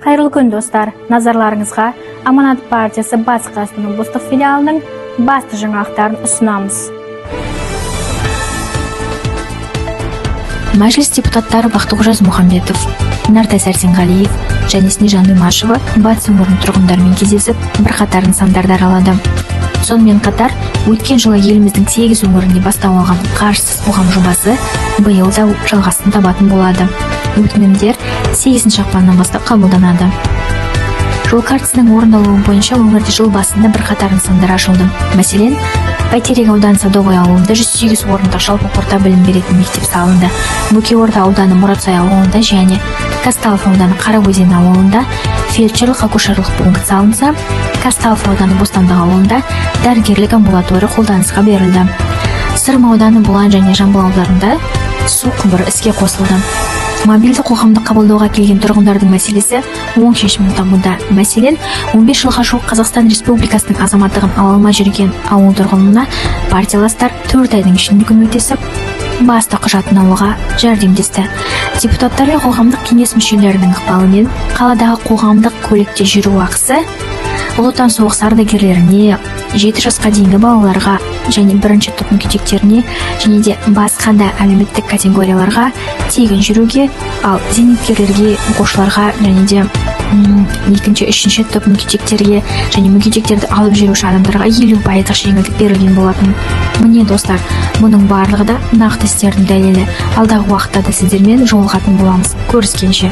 Қайырлы күн, достар! Назарларыңызға Аманат партиясы Батыс Қазақстан облыстық филиалының басты жаңалықтарын ұсынамыз. Мәжіліс депутаттары Бақтықожа Ізмұхамбетов, Нартай Сәрсенғалиев және Снежана Имашева батыс өңірінің тұрғындарымен кездесіп, бірқатар нысандарды аралады. Сонымен қатар, өткен жылы еліміздің 8 өңірінде бастау алған «Қаржысыз қоғам» жобасы биыл да жалғасын табатын болады. Өтінімдер 8 ақпаннан бастап қабылданады. Жол картасының орындалуы бойынша өңірде жыл басында бірқатар нысандар ашылды. Мәселен, Бәйтерек ауданы Садовой ауылында 108 орындық жалпы орта білім беретін мектеп салынды. Бөкейорда ауданы Мұратсай ауылында және Казталов ауданы Қараөзен ауылында фельдшерлік акушерлік пункт салынса, Казталов ауданы Бостандық ауылында дәрігерлік амбулатория қолданысқа берілді. Сырым ауданы Бұлан және Жамбыл ауылдарында су құбыры іске қосылды. Мобильді қоғамдық қабылдауға келген тұрғындардың мәселесі оң шешімін табуда. Мәселен, 15 жылға жуық Қазақстан Республикасының азаматтығын ала алмай жүрген ауыл тұрғынына партияластар 4 айдың ішінде көмектесіп, басты құжатын алуға жәрдемдесті. Депутаттар мен қоғамдық кеңес мүшелерінің ықпалымен қаладағы қоғамдық көлікте жүру ақысы Ұлы Отан соғысы ардагерлеріне, 7 жасқа дейінгі балаларға және бірінші топ мүгедектеріне және де басқа да әлеуметтік категорияларға тегін жүруге, ал зейнеткерлерге, оқушыларға және де екінші, үшінші топ мүгедектерге және мүгедектерді алып жүруші адамдарға 50 пайыздық жеңілдік берілген болатын. Міне, достар, бұның барлығы да нақты істердің дәлелі. Алдағы уақытта да сіздермен жолығатын боламыз. Көріскенше!